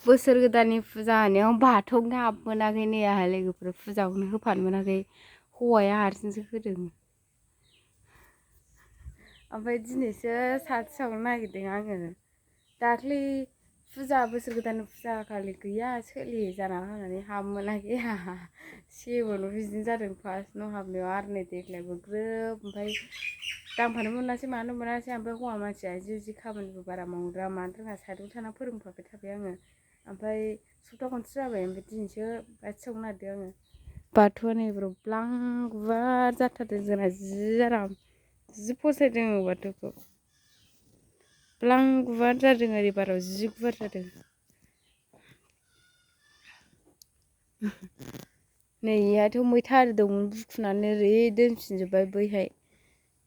बोसोर गोदाननि फुजा होनायाव बाथौनो हाबनो मोनाखै नै आंहा लोगोफोर फुजाखौनो होफानो मोनाखै हौवाया हारसिंसो होदों ओमफ्राय दिनैसो साथि सावनो नागिरदों आङो दाख्लै फुजा बोसोर गोदाननि फुजा खालि गैया सोलि जाना होनानै हाबनो मोनाखै आंहा सेबोल' बिदिनो जादों फार्स्ट न' हाबनायाव आरो नै देग्लायबो ग्रोब ओमफ्राय दांफानो मोनासै मानो मोनासै ओमफ्राय हौवा मानसिया जि खामानिबो बारा मावनो मानो रोङा साइडआव थाना फोरोंफाबाय थाबाय आङो ओमफ्राय सप्ता खनसे जाबाय ओमफ्राय दिनैसो बाथि सावनो नागिरदों आङो बाथौआ नै ब्लां गुवार जाथारदों जोंना जि आराम जि फसायदों बाथौखौ ब्लां गुवार जादों ओरै बाराव जि गुवार जादों नै इयाथ' मैथा आरि दंमोन बुखुनानै ओरै दोनफिनजोब्बाय बैहाय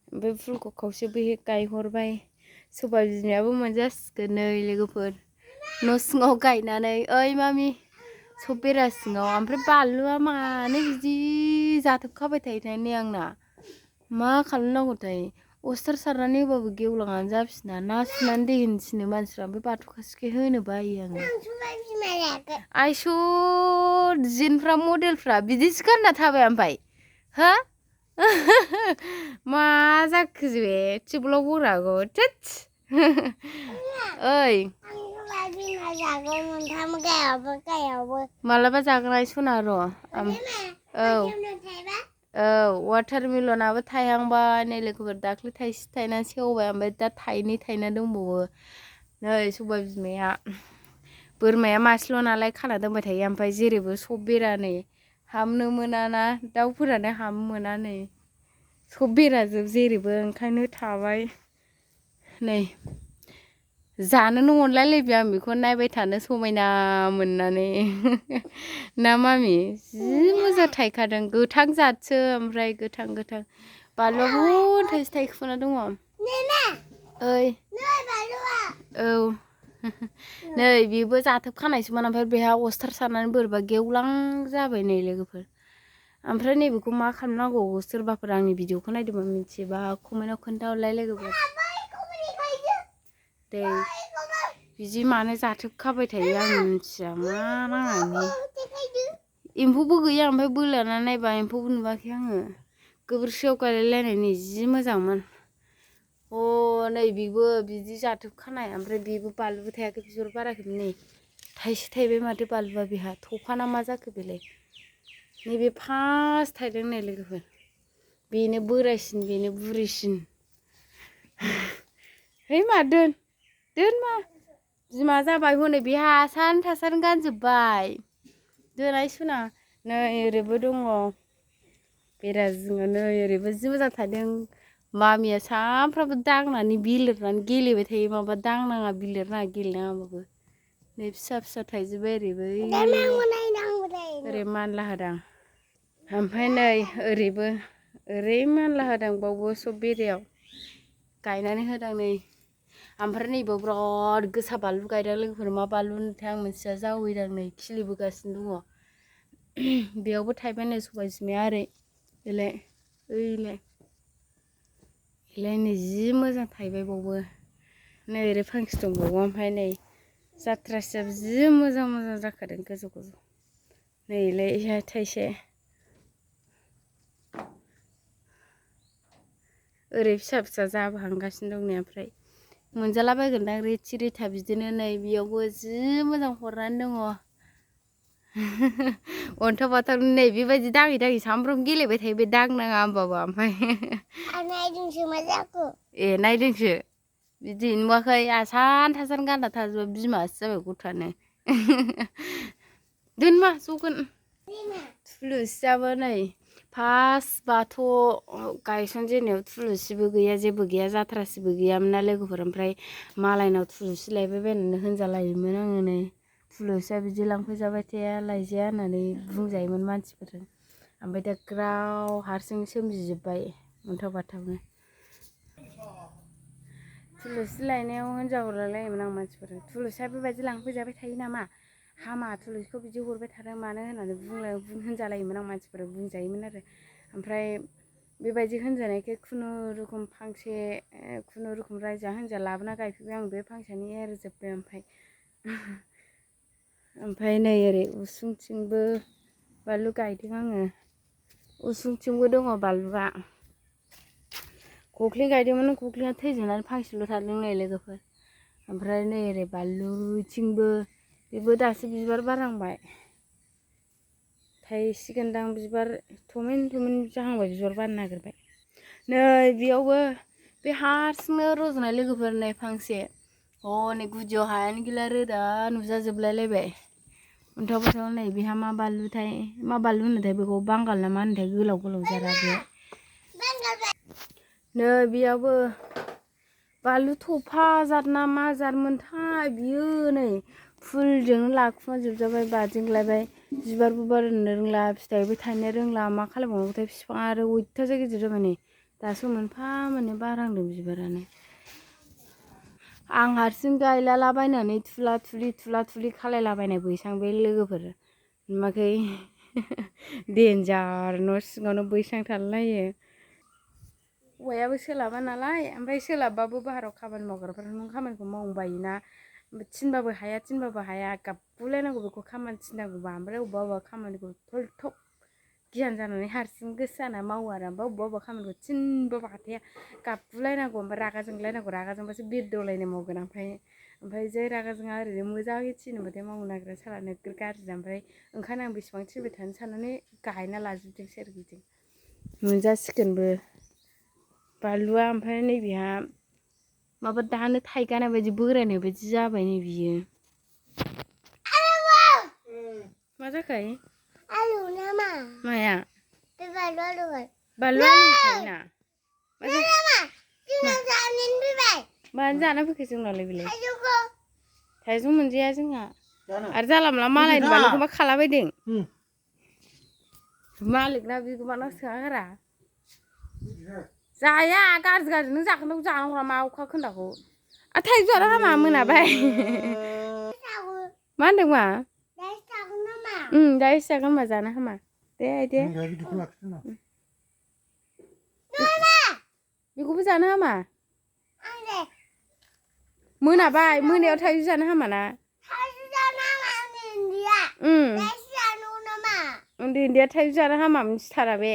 ओमफ्राय फुलखौ खावसे बैहाय गायहरबाय सबाइ बिमायाबो मोनजासिगोन नै लोगोफोर न' सिङाव गायनानै ओइ मामि सब बेरा सिङाव ओमफ्राय बानलुआ मानो बिदि जाथोबखाबाय थायोथाय नै आंना मा खालामनांगौथाय अस्टार सारनानै होबाबो गेवलाङानो जाफिना ना सुनानै दै होनो थिनो मानसिफ्रा ओमफ्राय बाथौ खासिखाय होनो बायो आङो आइस' डिजाइनफ्रा मडेलफ्रा बिदिसो गानना थाबाय ओमफ्राय हो मा जाखो बे टिबलाव बरागौ थोद ओइ मालाबा जागोन आइ सना र' औ वाटारमेलनाबो थायहांबाय नै लोगोफोर दाख्लै थाइसे थायनानै सेवबाय ओमफ्राय दा थाइनै थायना दंबावो नै सबाइ बिमाया बोरमाया मासेल' नालाय खाना दोनबाय थायो ओमफ्राय जेरैबो सब बेरा नै हाबनो मोनाना दाउफोरानो हाबनो मोना नै सब बेराजोब जेरैबो ओंखायनो थाबाय नै जानोनो अनलायलायबाय आं बेखौ नायबाय थानो समायना मोननानै ना मामि जि मोजां थायखादों गोथां जाथसो ओमफ्राय गोथां बानलुआबो थाइसे थायखुना दङ ओइ औ नै बेबो जाथोब खानायसोमोन ओमफ्राय बेहा अस्टार सारनानै बोरैबा गेवलां जाबाय नै लोगोफोर ओमफ्राय नैबेखौ मा खालामनांगौ सोरबाफोर आंनि भिडिअखौ नायदोंबा मिथियोबा कमेन्टआव खोन्थाहरलाय लोगोफोर दे बिदि मानो जाथोबखाबाय थायो आं मिथिया मा नाङानि एम्फौबो गैया ओमफ्राय बोलाना नायबा एम्फौबो नुवाखै आङो गोबोरखियाव गायलायलायनाय नै जि मोजांमोन नै बेबो बिदि जाथोबखानाय ओमफ्राय बेबो बानलुबो थायाखै बिबार बाराखैमोन नै थाइसे थाइबाय माथो बानलुआ बेहा थफाना मा जाखो बेलाय नैबे फार्स्ट थायदों नै लोगोफोर बेनो बोरायसिन बेनो बुरिसिन है मा दोन मा बिमा जाबाय हनै बेहा आसान थासान गानजोब्बाय दोनाय सुना नै ओरैबो दङ बेरा जिङाव नै ओरैबो जि मोजां थादों मामिया सामफ्रामबो दांनानै बिलिरनानै गेलेबाय थायो माबा दांनाङा बिलिरनाङा गेलेनाङा होनबाबो नै फिसा फिसा थाइजोब्बाय ओरैबो ओरै मानला होदां ओमफ्राय नै ओरैबो ओरै मानला होदां बावबो सब बेरायाव गायनानै होदां नै ओमफ्राय नैबेयाव बिराद गोसा बानलु गायदों लोगोफोर मा बानलु होनोथाय आं मिथिया जावैदां नै खिलिबोगासिनो दङ बेयावबो थाइबाय नै सबाइ बिमाया ओरै बेलाय ओइलाय नै जि मोजां थाइबाय बावबो नै ओरै फांसे दंबावो ओमफ्राय नै जाथ्रासेयाबो जि मोजां जाखादों गोजौ नै ओइलाय थाइसे ओरै फिसा फिसा जाबोहांगासिनो दं नै ओमफ्राय मोनजालाबायगोनदां रेथि रेथा बिदिनो नै बेयावबो जि मोजां हरनानै दङ अन्थाव बाथाव नै बेबायदि दाङै दाङै सामफ्रामबो गेलेबाय थायो बे दांनाङा होनबाबो ओमफ्राय नायदोंसो मा जाखो ए नायदोंसो बिदि नुवाखै आसान थासान गानना थाजोबा बिमासो जाबाय गथ'आनो दोनमा जगोन थुलुसियाबो नै फार्स्ट बाथौ गायसनजेननायाव थुलुसिबो गैया जेबो गैया जाथ्रासिबो गैयामोन ना लोगोफोर ओमफ्राय मालायनाव थुलुसि लायबाय बायनानै होनजालायोमोन आङो नै थुलुसिया बिदि लांफैजाबाय थाया लायजाया होननानै बुंजायोमोन मानसिफोरजों ओमफ्राय दा ग्राव हारसिं सोमजिजोब्बाय अन्थाव बाथावनो थुलुसि लायनायाव होनजाहरलायलायोमोन आं मानसिफोरजों थुलुसिया बेबायदि लांफैजाबाय थायो नामा हामा थुलुसिखौ बिदि हरबाय थादों मानो होननानै होनजालायोमोन आं मानसिफोर बुंजायोमोन आरो ओमफ्राय बेबायदि होनजानायखाय खुनुरुखुम फांसे खुनुरुखुम रायजा होनजा लाबोना गायफैबाय आं बे फांसेयानो एरजोब्बाय ओमफ्राय ओमफ्राय नै ओरै उसुंथिंबो बानलु गायदों आङो उसुंथिंबो दङ बानलुआ खख्लिं गायदोंमोन खख्लिङा थैजोबनानै फांसेल' थादों नै लोगोफोर ओमफ्राय नै ओरै बानलुथिंबो बेबो दासो बिबार बारहांबाय थायसिगोनदां बिबार थमेन जाहांबाय बिबार बारनो नागिरबाय नै बेयावबो बे हारसिंनो रज'नाय लोगोफोर नै फांसे हनै गुदियाव हायानो गैला रोदा नुजाजोबलायलायबाय अन्थाव बाथाव नै बेहा मा बानलुथाय मा बानलु होनोथाय बेखौ बांगाल ना मा होनोथाय गोलाव गोलाव जारा बे नै बेयावबो बानलु थफा जाद ना मा जादमोनथाय बियो नै फुलजोंनो लाखुमाजोबजाबाय बादिंलायबाय बिबारबो बारनो रोंला फिथाइबो थायनो रोंला मा खालामबावनांगौथाय बिफाङा आरो अयथासार गिदिर जाबाय नै दासो मोनफा मोननै बारहांदों बिबारानो आं हारसिं गायलालाबायनानै थुला थुलि खालायलाबायनाय बैसां बे लोगोफोर नुवाखै देन्जार न' सिङावनो बैसां थालायो हौवायाबो सोलाबा नालाय ओमफ्राय सोलाबबाबो बाहेरायाव खामानि मावग्राफोर नों खामानिखौ मावनो बायोना थिनबाबो हाया गाबगुलायनांगौ बेखौ खामानि थिननांगौबा ओमफ्राय अबेबा खामानिखौ थलथब गियान जानानै हारसिं गोसो जाना मावो आरो ओमफ्राय अबेबा खामानिखौ थिनबाबो हाखाया गाबगुलायनांगौ ओमफ्राय रागा जोंलायनांगौ रागा जोंबासो बिरदावलायनाय मावगोन ओमफ्राय जै रागा जोङा ओरैनो मोजाङै थिनोबाथाय मावनो नागिरा साला नोगोर गाज्रि ओमफ्राय ओंखायनो आं बेसेबां थिनबाय थानो साननानै गायना लाजोबदों सोरगिदिं मोनजासिगोनबो बानलुआ ओमफ्राय नैबेहा माबा दानो थाइगानाय बायदि बोरायनाय बायदि जाबाय नै बियो मा जाखो आलु नामा माया बे बानलु आलु थायोना मानो जाना फैखो जोंनालाय बेलाय थाइजौ मोनजाया जोंहा आरो जानला मोनला मालायनि बानलुखौ मा खालाबायदों मालिकना बिगोमाना सोङागारा जाया गाज्रि नों जाखोन्दाखौ जानांगौ मा अखा खोन्दाखौ थाइजौ जानो हामा मोनाबाय मा होनदों मा दायो जागोन होनबा जानो हामा दे बेखौबो जानो हामा मोनाबाय मोनायाव थाइजौ जानो हामा ना उन्दै उन्दैया थाइजौ जानो हामा मिथिथारा बे